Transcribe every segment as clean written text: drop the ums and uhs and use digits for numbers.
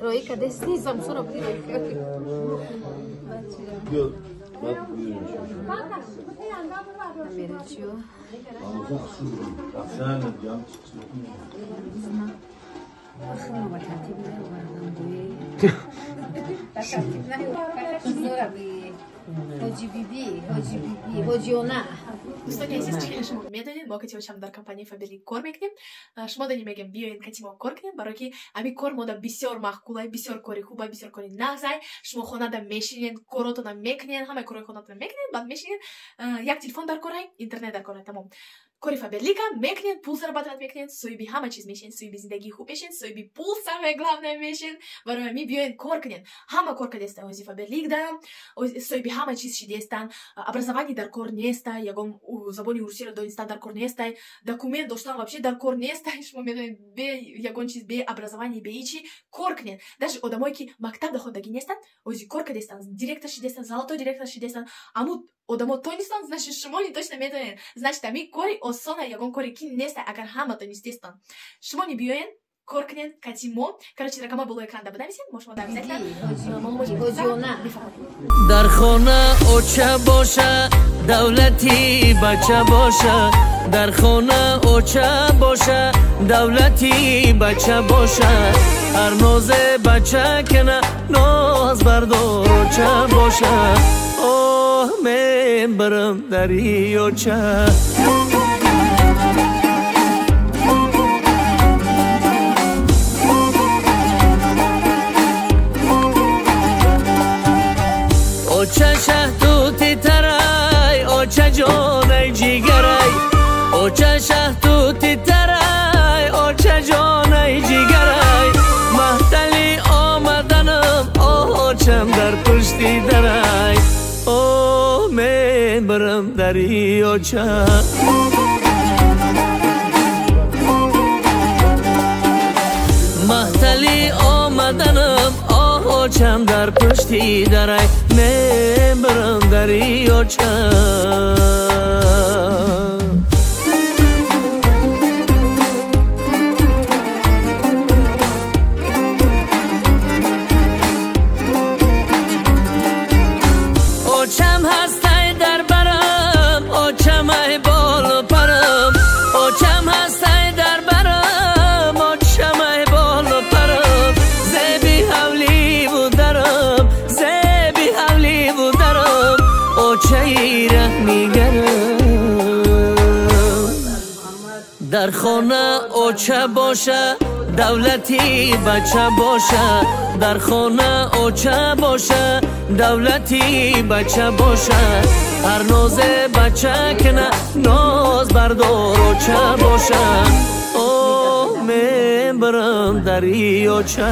Рои кадесни самсура буди. Дӯстони азиз, чӣ хеле шумо медонед, мо кати очам дар компанияи Фаберлик кор мекунем. Шумо дани мегем, биёен кати мо кор кунем, барое ки ҳамин кор мода бисёр маъқулай, бисёр кори хубай, бисёр кори нағзай. Шумо хонада мешинед, коротона мекунед, ҳамаи корҳои хонатона мекунед, баъд мешинед, як телефон дар корай, интернет дар корай, тамом. Кори Фаберлика мекунед, пул зарабатывать мекунед, соҳиби ҳама чиз мешин, соҳиби зиндагии хуб мешин, соҳиби пул, самое главное, мешин. Барои ҳамин биёен кор кунед. Ҳама кор кардеста ози Фаберликда, соҳиби ҳама чиз шидестан, образование дар кор неста, ягон забони русиро донистан дар кор нестай, документ доштан вообще дар кор нестай. Шумо медонед, бе ягон чиз, бе образование, бе ҳичи кор кунед. Даже одамое ки мактаб дахондагӣ нестанд, ози кор кардестан, директор шидестан, золотой директор шидестан. Аму одамо тонистанд, значит, шумо ни точно метавонед. Значит, ами кори осона, ягон кори ки неста, агар ҳама тонистестанд. Шумо ни биёен кор кунед кати мо. Короче, рақамҳои болои экран бинависед, мо шумо обязательно маълумот. Дар хона оча боша, давлати бача боша. Дар хона оча боша, давлати бача боша. Ҳар нозе бача кана, ноз бардор оча боша. Оҳ, мебарам дари оча. Оча шаҳтути тарай, оча ҷонай ҷигарай. Оча шаҳтути тарай, оча ҷонай ҷигарай. Маҳтали омаданам, очам дар пушти дарай. Оҳ, мебарам дари оча. Маҳтали омаданам, очам дар пушти дарай. Мебарам дари оча. Очам ҳастай дар барам, очам ай болу парам. Очам ҳастай дар барам, очам ай болу парам. Зеби ҳавливу дарам, зеби ҳавливу дарам. Очаи раҳнигарам. Дар хона оча боша, давлати бача боша. Дар хона оча боша, давлати бача боша. Ҳар нозе бача кана, ноз бардор оча боша. Оҳ, мебарам дари оча.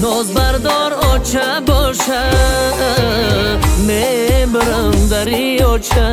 Ноз бардор оча боша, мебарам дари оча.